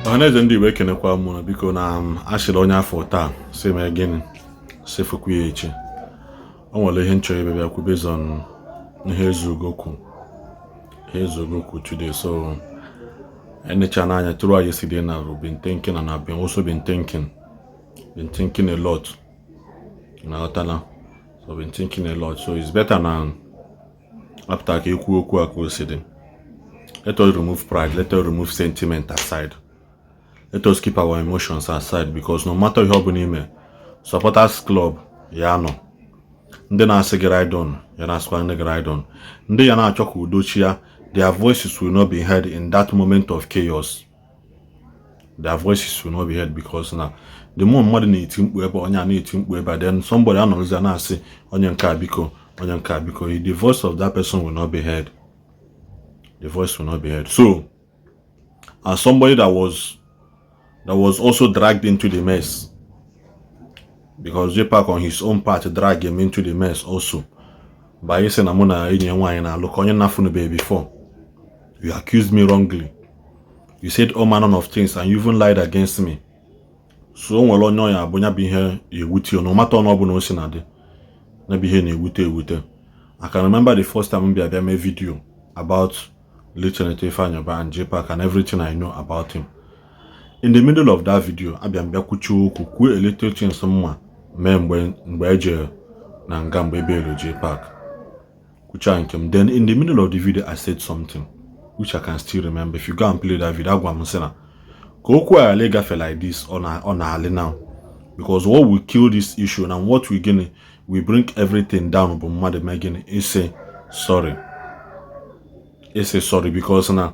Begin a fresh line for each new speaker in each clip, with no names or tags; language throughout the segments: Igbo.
Ọhaneze ndị Igbo, ekenekwa m na biko na asịrị onye afọ taa si mee gịnị, si fụkwa ya echi. O nwere ihe nchọrọ ebe bịa kwu based on ihe Ezeugo kwu, ihe Ezeugo kwu today. So enecha n'anya throughout yesterday na I've been thinking and I've been also been thinking a lot na ghọtala. So been thinking a lot, so it's better na apụta ka ekwu okwu a ka o si dị. Let us remove pride, let us remove sentiment aside, let us keep our emotions aside, because no matter ihe ọ bụla ime, supporters club ya nọ, ndị na-asị gị ride on ya na-asịkwa ndị gị ride on, ndị ya na-achọ ka udo chia, their voices will not be heard in that moment of chaos. Their voices will not be heard because na the more mmadụ na-eti mkpu ebe onye a na-eti mkpu ebe a, then somebody anọrọzi na-asị onye nke a biko, onye nke a biko, the voice of that person will not be heard. The voice will not be heard. So as somebody that was also dragged into the mess, because JPAC on his own part drag him into the mess also by ịsị na mụ na enyi ya nwaanyị na-alụ ka onye na-afụnube before. You accused me wrongly, you said all manner of things, and you even lied against me. So o nwere onye ọya abụ ya bụ ihe ewute, no matter ọnụ ọbụla o si na dị ya bụ ihe na-ewute ewute. I can remember the first time m bịa bịa mee video about late Senator Ifeanyi Ubah and JPAC and everything I know about him. In the middle of that video, abịa m bịa kwuchie okwu, kwuo a little things mma mee mgbe eje na nga, mgbe ebelu JPAC, kwucha nke m. Then in the middle of the video, I said something which I can still remember. If you go and play that video, agwa m sị na ka okwu a ghara ịgafe like this, ọ na-alị now, because what will kill this issue and what we gịnị we bring everything down bụ mmadụ mee gịnị, ịsị sorry, ịsị sorry, because na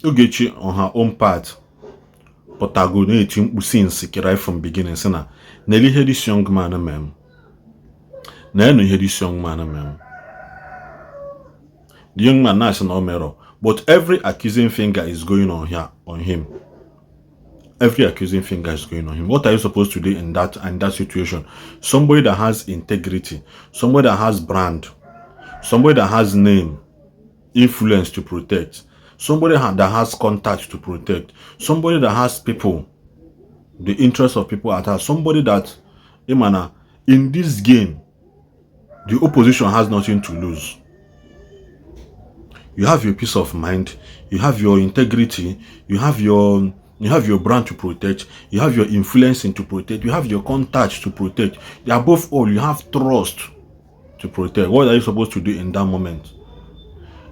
Ogechi on her own part pụtago na-eti mkpu since right from beginning, sị na nele ihe this young man mee m, na-enu ihe this young man mee m. The young man na-asị na o merọ, but every accusing finger is going on here on him. Every accusing finger is going on him. What are you supposed to do in that situation? Somebody that has integrity, somebody that has brand, somebody that has name, influence to protect, somebody that has contact to protect, somebody that has people, the interest of people at heart, somebody that ịmana in this game the opposition has nothing to lose. You have your peace of mind, you have your integrity, you have your brand to protect, you have your influence to protect, you have your contacts to protect. Above all, you have trust to protect. What are you supposed to do in that moment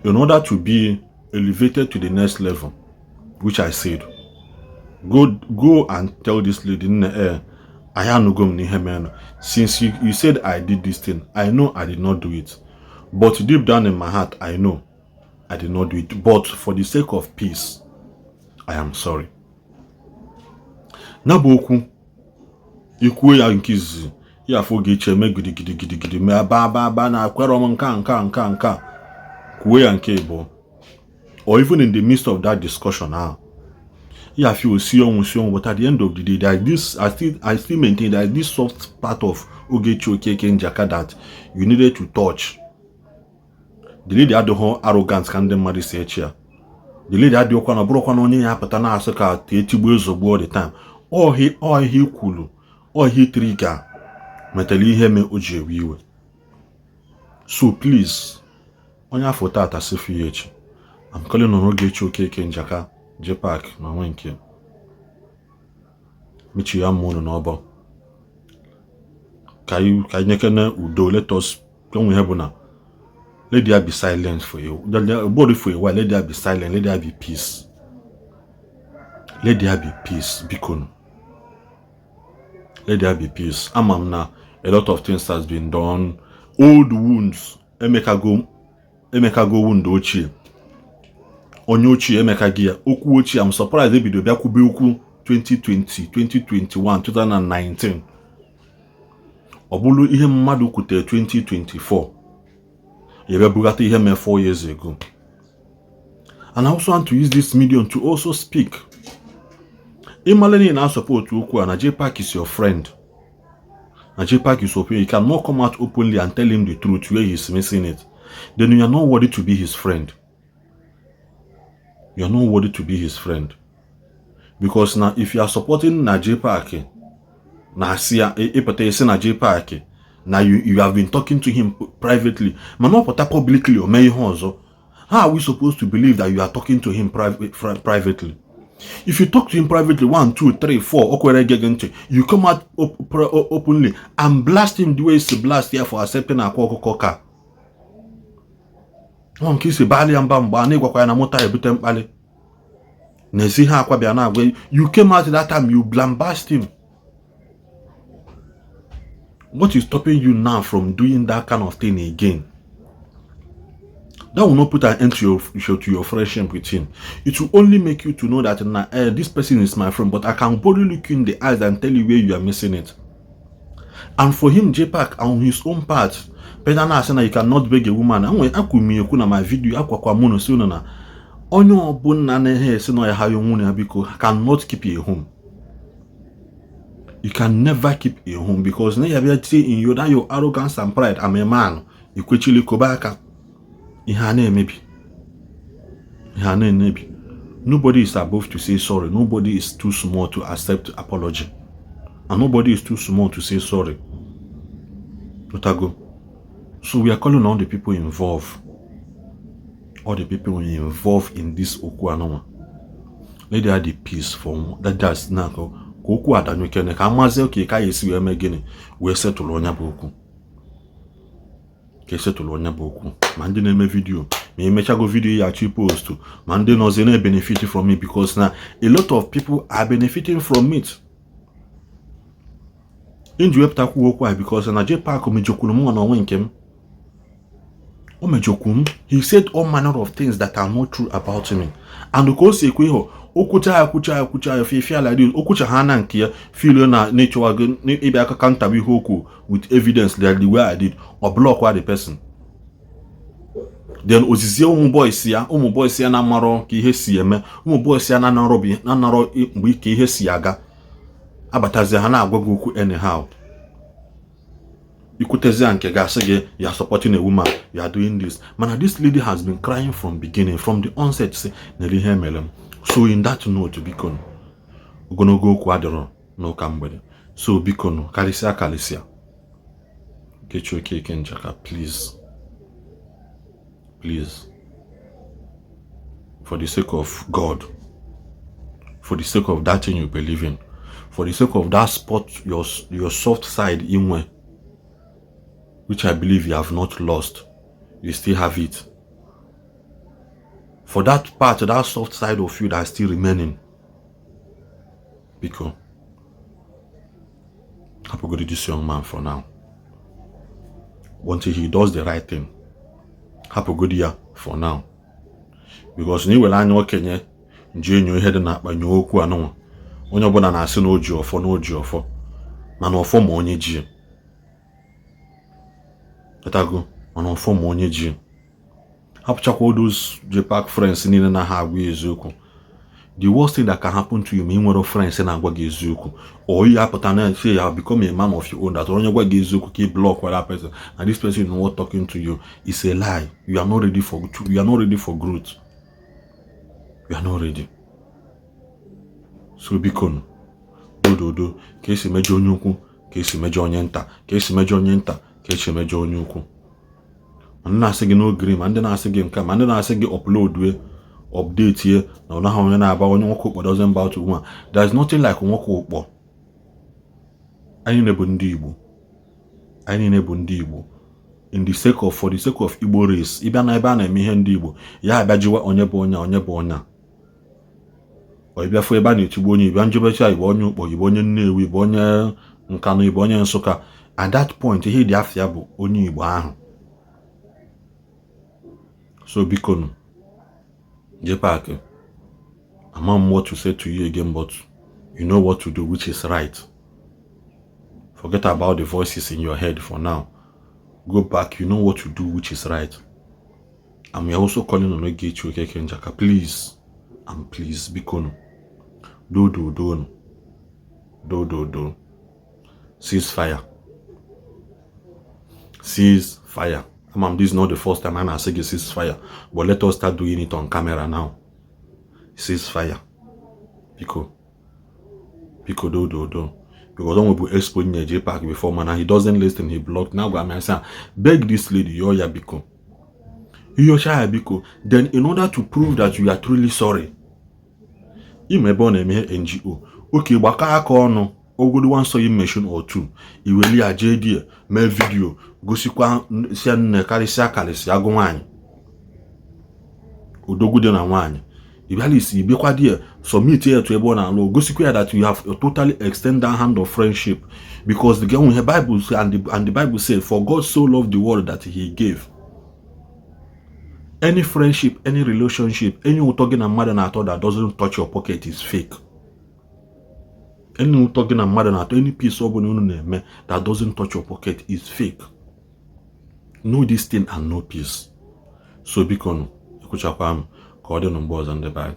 in order to be elevated to the next level? Which I said, go and tell this lady in the air, I anugo m n'ihe mere. Since you said I did this thing, I know I did not do it, but deep down in my heart, I know I did not do it, but for the sake of peace, I am sorry. Na bụ okwu ikwuo ya nke izizi ya afọ Ogechi eme gidigidi gidigidi mee ba ba ba na akwerọ m nke a nke a nke a nke a. Kwuo ya nke ịbụọ, or even in the midst of that discussion ahụ, ya feel si ọnwụ si ọnwụ. But at the end of the day, there is this, I still maintain there is this soft part of Ogechi Okeke Njaka that you needed to touch. The lady adịghị arrogant ka ndị mmadụ si eche ya. The lady adịghịkwa na ọ bụrụkwa na onye ya apụta na-asị ka etigbuo ezogbo all the time. Ọhị ọhị kwuru ọhị trigger metara ihe me o ji ewe iwe. So please, onye afọ tata sifu ya echi. I'm calling on Ogechi Okeke Njaka, JPAC na onwe nke mechi ya mma unu n'ọbọ ka anyị nyekene udo. Let us onwe ihe bụ na let there be silence for you body for a while. Let there be silence, let there be peace, let there be peace. Biko, let there be peace. Ama m na a lot of things has been done. Old wounds emekago, emekago wound ochie, onye ochie emeka gị ya okwu ochie. I'm surprised ebido bịa kwube okwu 2020, 2021, 2019. Ọ bụrụ ihe mmadụ kwutere 2024 ya bịa bugata ihe mee 4 years ago. And I also want to use this medium to also speak. Ịmala niile na-support okwu a na JPAC is your friend, na JPAC is open, you cannot come out openly and tell him the truth where he is missing it, then you are not worthy to be his friend. You are not worthy to be his friend. Because na if you are supporting na JPAC, na asị ya ịpụta isi na JPAC na you have been talking to him privately, mana ọ pụta publicly o mee ihe ọzọ. How are we supposed to believe that you are talking to him privately? If you talk to him privately, one, two, three, four, o kwere gị ntị, you come out openly and blast him the way he blast ya for accepting Akwa Ọkụkọ ka ọ nke isi baali ya mba mgbe a na-ịgwakwa ya na moto ebute mkpali n'ezi ihe akwa bịa na-agwa. You came out that time, you blambast him. What is stopping you now from doing that kind of thing again? That will not put an end to your friendship with him. It will only make you to know that now, this person is my friend, but I can boldly look you in the eyes and tell you where you are missing it. And for him, JPAC, on his own part, better na asị na you cannot beg a woman. Akwụ m ekwu na my video akwakwa mụ na si unu na onye ọbụla na-ehe esi na ya ha ya nwunye ya biko cannot keep a home. You can never keep a home because na ya bịa tie in your that your arrogance and pride, "I'm a man," ikwechili kobe aka ihe a na-emebi, ihe a na-emebi. Nobody is above to say sorry. Nobody is too small to accept apology, and nobody is too small to say sorry. Otago. So we are calling on the people involved, all the people involved in this okwu anụnwa. Let there be peace for that. That's na ka okwu adanyekene ka amazie oke ka ya esi wee mee gịnị wee setụlụ onye bụ okwu, ka esetụlụ onye bụ okwu. Ma ndị na-eme video, ma emechago video ya achọ post, ma ndị nọzi na-benefit from it, because na a lot of people are benefiting from it. Nji wepụtakwu okwu a because na JPAC mejokwuru m nwa n'onwe nke m, o mejokwu m. He said all manner of things that are not true about me, and ka o si ekwe ihe okwucha ya kwucha ya kwucha ya fifia like this, okwucha ha na nke ya feel na na-echọwago ịbịa aka ka ntabu ihe okwu with evidence like the way I did or block the person. Then ozizie ụmụ boys ya, ụmụ boys ya na-amarọ ka ihe si eme, ụmụ boys ya na-anarọ mgbe ka ihe si aga, abatazie ha na-agwa gị okwu anyhow. Ikwutezi nke ga-asị gị you are supporting a woman, you are doing this. Mana this lady has been crying from beginning, from the onset, say nere ihe mere m. So in that note, biko, ogologo okwu adịrọ n'ụka mgbede. So biko nụ, karịsịa karịsịa Ogechi Okeke Njaka, please, please, for the sake of God, for the sake of that thing you believe in, for the sake of that spot, your soft side inwe, which I believe you have not lost, you still have it, for that part, that soft side of you that's still remaining, biko, hapụgodi this young man for now until he does the right thing. Hapụgodi ya for now, because na iwere anya okenye ji enyo ihe dị n'akpa nyoo okwu anụnwa. Onye ọbụla na-asị na o ji ọfọ, na o ji ọfọ, mana ọfọ ma onye ji tago, mana ọfọ ma onye ji. Hapụchakwa those JPAC friends niile na ha agwa eziokwu. The worst thing that can happen to you ma ị nwere friends na-agwa gị eziokwu, or you apụta na say you have become a man of your own, that onye gwa gị eziokwu ka ị block that person and this person is not talking to you, is a lie. You are not ready for growth. You are not ready. So biko nụ, dododo ka esi mejọ onye ukwu, ka esi mejọ onye nta, ka esi mejọ onye nta, ka esi mejọ onye ukwu. Ma ndị na-asị gị n'ogiri, ma ndị na-asị gị nke, ma ndị na-asị gị upload we update ye na ọ naghị onye na-aba onye nwoke ụkpọ doesn't bow to woman. There is nothing like nwoke ụkpọ. Anyị niile bụ ndị Igbo, anyị niile bụ ndị Igbo. In the sake of for the sake of Igbo race, ịbịa na ebe a na-eme ihe ndị Igbo ya abịa onye bụ onye a, onye bụ onye a, ọ ịbịa fụ ebe a na-etigbu onye Igbo njebecha Igbo, onye Ụkpọ, Igbo onye Nnewi, Igbo onye Nkanụ, Igbo onye Nsụka. At that point, ihe dị afọ ya bụ onye Igbo ahụ. So biko nụ, JPAC, ama m what to say to you again, but you know what to do, which is right. Forget about the voices in your head for now. Go back. You know what to do, which is right. And we are also calling on Ogechi Okeke Njaka, please and please, biko nụ, do do do do do do, cease fire, cease fire. Amam, this is not the first time I'm asking cease fire, but let us start doing it on camera now. Cease fire, biko. Biko, dododo, because o nwebu expo nye JPAC before, mana he doesn't listen, he blocked. Na gwa m ya sị, beg this lady, yọọ ya biko, yọcha ya biko. Then in order to prove that you are truly sorry, ime ebe ọ na-eme ihe NGO oke, gbakọ aka ọnụ ogodo one sewing machine or two, iweli ya jee die mee video, gosikwa sia nne, karịsịa karịsịa agụ nwaanyị odogwu dị na nwaanyị ịbịala ibekwa die, submit ya to ebe ọ na-alụ, gosikwa ya that you have totally extend that hand of friendship, because the girl ihe Bible say and the Bible say, "For God so loved the world that he gave." Any friendship, any relationship, any ụtọ gị na mmadụ na-atọ that doesn't touch your pocket is fake. Any ụtọ gị na mmadụ na-atọ, any peace ọ bụla unu na-eme that doesn't touch your pocket is fake. Know this thing and know peace. So biko nụ, ekwuchakwa m ka ọ dị na mgbe ọzọ, ndị be anyị.